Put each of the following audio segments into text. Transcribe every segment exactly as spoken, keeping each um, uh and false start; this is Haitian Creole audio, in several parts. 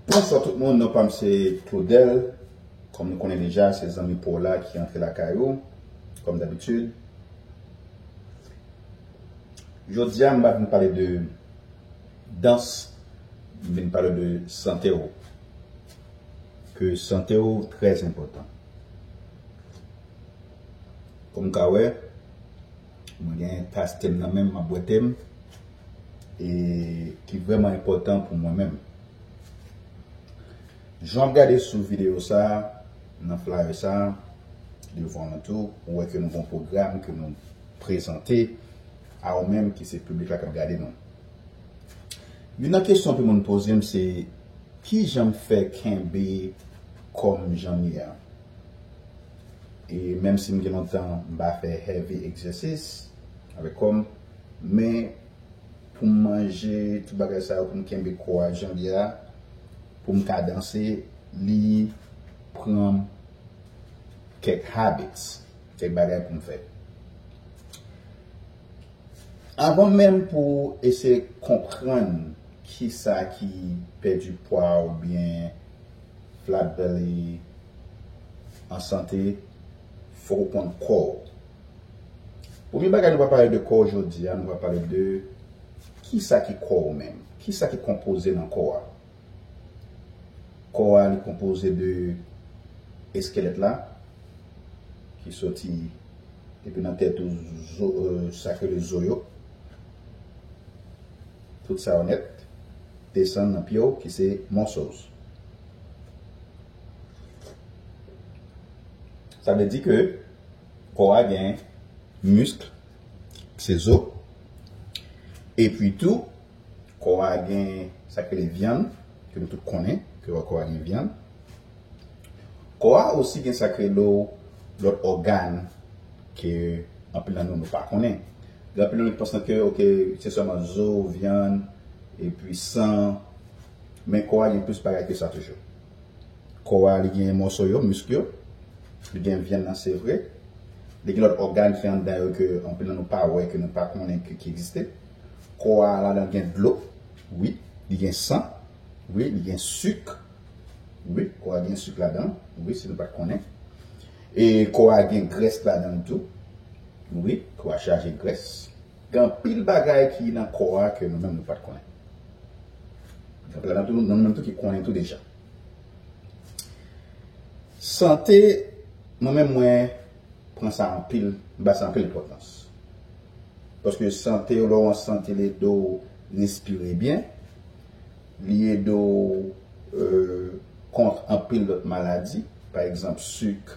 Bonswa tout moun, non pa m se Claudel. Kòm nou konnen deja, se zanmi pa w la ki antre lakay ou, kòm dabitid. Jodi a, m pa vin pale de dans, m vin pale de sante w. Ke sante w trè enpòtan. Kòm w ka wè, mwen gen tas te m nan men m, m ap bwè te m, e ki vrèman enpòtan pou mwen menm. Jan w ap gade sou videyo sa, nan flyer sa, devan an tou, ou wè ke nou gen yon pwogram ke nou prezante a ou menm ki se piblik la k ap gade nou. Youn nan kesyon ke moun poze m se, kijan m fè kenbe kò m jan m ye a? E menm si m gen lontan m pa fè heavy egzèsis avèk kò m, men pou m manje, tout bagay sa yo, pou m kenbe kò a jan l ye a, pou m ka danse, li pran m kèk habits, kèk bagay pou m fè. Avan menm pou eseye konprann kisa ki pèdi pwa oubyen flat belly an sante, fòk ou konn kò w. Premye bagay nou va pale de kò w jodi a, nou va pale de kisa ki kò w menm, kisa ki konpoze nan kò a. Kò a li konpoze de eskèlèt la, ki soti depi nan tèt ou, zo, euh, sa k rele zo yo. Tout sa yo nèt, desann nan pye w, ki se muscles. Sa vle di ke kò a gen misk, se zo. Epi tou, kò a gen sa k rele vyann, ke nou tout konnen, ke kò a gen vyann. Kò a osi gen sa k rele lòt ògàn ke anpil nan nou, nou pa konnen. Gen anpil nan nou ki panse ke, oke, se sèlman zo, vyann, epi san, men kò a gen plis bagay ke sa toujou. Kò a, li gen mòso yo, misk yo. Li gen vyann nan, se vre. Li gen lòt ògàn ki anndan yo ke anpil nan nou pa wè, ke nou pa konnen ke, ki egziste. Kò a, ladan l gen dlo. Wi, li gen san. Wi, li gen sik. Wi, kò a gen sik ladan l. Wi, si nou pa t konnen. E kò a gen grès ladan l tou. Wi, kò a chaje grès. Gen anpil bagay ki nan kò a ke nou menm nou pa t konnen. Gen anpil ladan tou, nou menm tou ki konnen tou deja. Sante, mwen menm mwen pran sa anpil, m ba sa anpil enpòtans. Paske sante, lè w an sante, li ede w respire byen, li ede w, euh, kont anpil lòt maladi, pa egzanp, sik,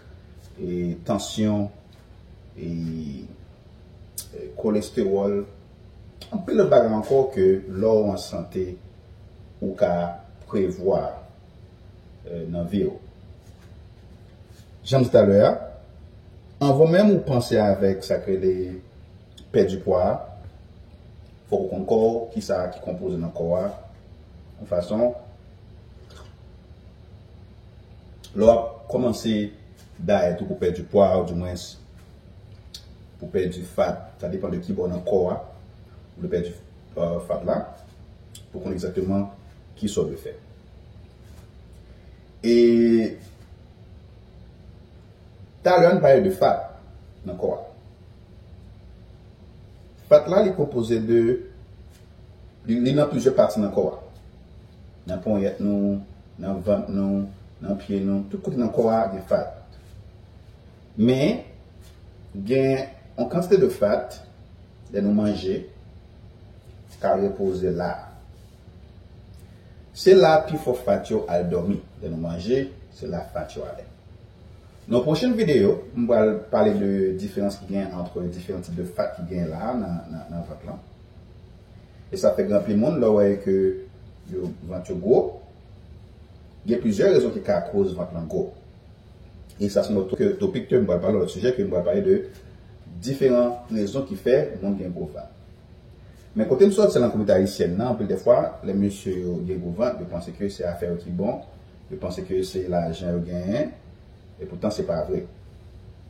e tansyon, e, e kolestewòl, anpil lòt bagay ankò ke lè w an sante, ou ka prevwa, euh, nan vi w. Jan m di talè a, anvan menm ou panse avèk sa k rele pèdi pwa a, fòk ou konn kò w, kisa ki konpoze nan kò a, yon fason, lè w ap kòmanse dayèt ou pou pèdi pwa, oudimwens pou pèdi fat, sa depann de ki bò nan kò a ou vle pèdi, euh, fat la, pou konn egzakteman kisa w dwe fè. E talè a, n pale de fat nan kò a. Fat la, li konpoze de, li, li nan plizyè pati nan kò a. Nan ponyèt nou, nan vant nou, nan pye nou, tout kote nan kò a, gen fat. Men, gen yon kantite de fat, lè nou manje, ka repoze la. Se la pifò fat yo al dòmi. Lè nou manje, se la fat yo ale. Nan pwochen videyo, m pral pale de diferans ki gen ant diferan tip de fat ki gen la nan, nan, nan vant lan. E sa fè gen anpil moun, lè w wè ke yo, vant yo gwo, gen plizyè rezon ki ka koz vant lan gwo. E sa se yon lòt to-, topik ke m pral pale, lòt sijè ke m pral pale de diferan rezon ki fè moun gen gwo vant. Men kote m sòti, se nan kominote ayisyèn nan, anpil de fwa, lè mesye yo gen gwo vant, yo panse ke se afè yo ki bon, yo panse ke se lajan yo genyen, e poutan se pa vre.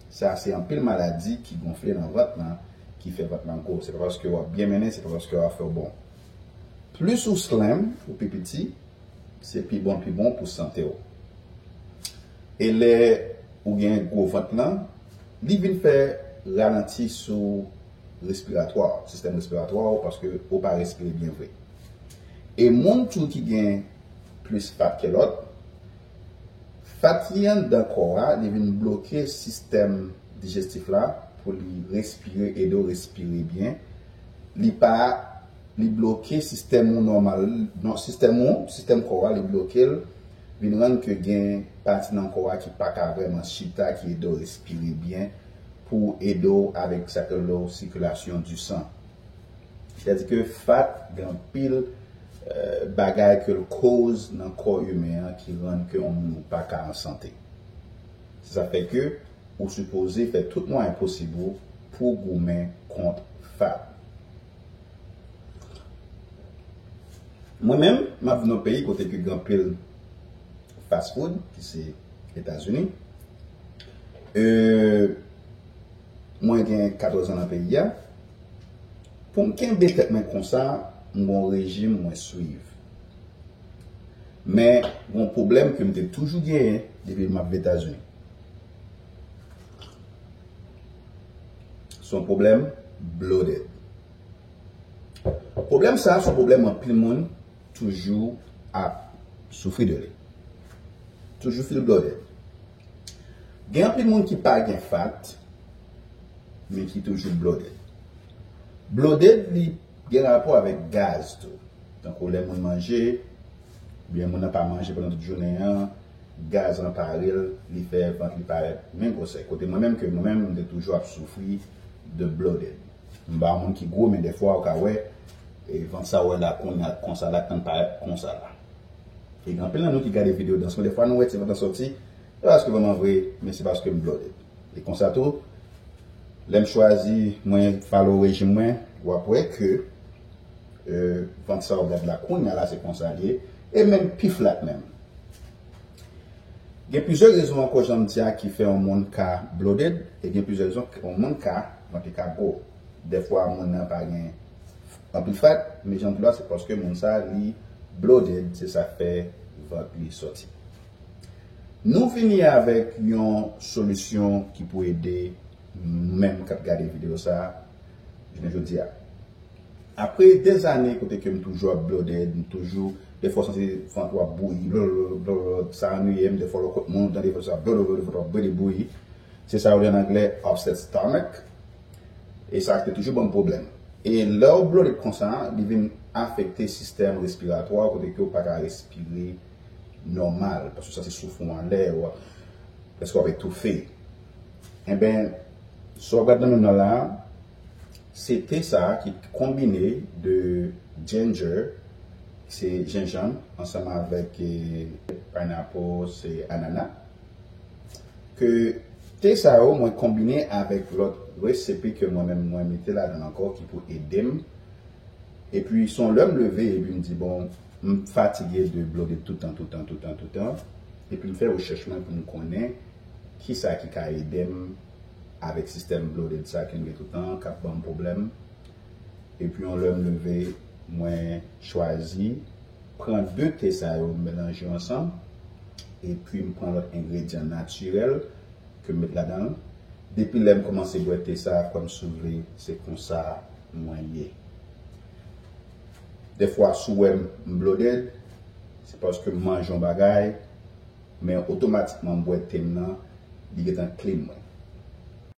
Sa se anpil maladi ki gonfle nan vant lan, ki fè vant lan gwo. Se pa paske w ap byen mennen, se pa paske w afè w bon. Plis ou slim, ou pi piti, Se pi bon, pi bon pou sante w. E lè ou gen gwo vant lan, li vin fè ralanti sou respiratwa, sistèm respiratwa w, paske ou pa respire byen vre. E moun tou ki gen plis fat ke lòt, fat li anndan kò a, li vin bloke sistèm dijestif la pou li respire, ede w respire byen. Li pa, li bloke sistèm ou nòmal, non, sistèm ou, sistèm kò a, li bloke l, vin rann ke gen pati nan kò a ki pa ka vrèman chita, ki ede w respire byen, pou ede w avèk sa ke rele sikilasyon di san. Sètadi ke fat gen anpil, euh, bagay ke l koz nan kò imen an ki rann ke yon moun pa ka an sante. Se sa fè ke ou sipoze fè tout mwayen posib ou pou goumen kont fat. Mwen menm, m ap vin nan peyi kote ke gen anpil fast food, ki se Etazini. Euh, mwen gen katòz an nan peyi a. Pou m kenbe tèt mwen konsa, m gon rejim mwen swiv. Men, gon pwoblèm ke m te toujou genyen depi m ap viv Etazini. Se yon pwoblèm bloated. Pwoblèm sa a se yon pwoblèm anpil moun toujou ap soufri de li. Toujou feel bloated. Gen anpil moun ki pa gen fat, men ki toujou bloated. Bloated, li gen rapò avèk gaz tou. Tankou lè moun manje, oubyen moun nan pa manje pandan tout jounen an, gaz lan pare l, li fè vant li parèt men gwosè. Kote mwen menm ke mwen menm, m te toujou ap soufri de bloated. M pa yon moun ki gwo, men dèfwa ou ka wè, e vant sa ou wè la kounye a konsa la, k tann parèt konsa la. E gen anpil nan nou ki gade videyo dans mwen, dèfwa nou wè ti vant lan soti, se pa paske vrèman vre, men se paske m bloated. E konsa tou, lè m chwazi mwen follow rejim mwen, w ap wè ke, euh, vant sa w gad la kounye a la, se konsa l ye, e menm pi flat menm. Gen plizyè rezon ankò, jan m di a, ki fè yon moun ka bloated, e gen plizyè rezon yon moun ka, vant li ka gwo. Dèfwa, moun nan pa gen anpil fat, men jan m di w la, se paske moun sa, li bloated, se sa k fè vant li soti. Nou vini avèk yon solisyon ki pou ede nou menm k ap gade videyo sa a jounen jodi a. Apre dèzane kote ke m toujou ap bloated, m toujou, dèfwa w santi vant ou ap bouyi, blablabla, sa annuiye m, dèfwa lè w kot moun, w tande vant sa, blablabla, vant ou ap bloated bouyi. Se sa yo rele an anglè upset stomach. E sa te toujou ban m pwoblèm. E lè w bloated konsa, li vin afekte sistèm respiratwa w, kote ke w pa ka respire nòmal, paske w santi souf ou anlè, w ap, prèske w ap etoufe. Enben, sa w ap gad nan men m nan la a, se te sa a ki konbine de ginger, se jenjanm, ansanm avèk, eh, pineapple, se anana. Ke te sa yo, mwen konbine avèk lòt resepi ke mwen menm mwen mete ladan l ankò ki pou ede m. Epi, se yon lè m leve, epi m di, bon, m fatige de bloated toutan, toutan, toutan, toutan. Epi m fè rechèch mwen pou m konnen kisa ki ka ede m avèk sistèm bloated sa ke m gen toutan, k ap ban m pwoblèm. Epi yon lè m leve, mwen chwazi pran de te sa yo, m melanje yo ansanm. Epi m pran lòt engredyan natirèl ke m met ladan l. Depi lè m kòmanse bwè te sa, kwè m si w vle, se konsa mwen ye. Dèfwa, si w wè m, m bloated, se paske m manje yon bagay, men otomatikman m bwè te m nan, li gentan clean mwen.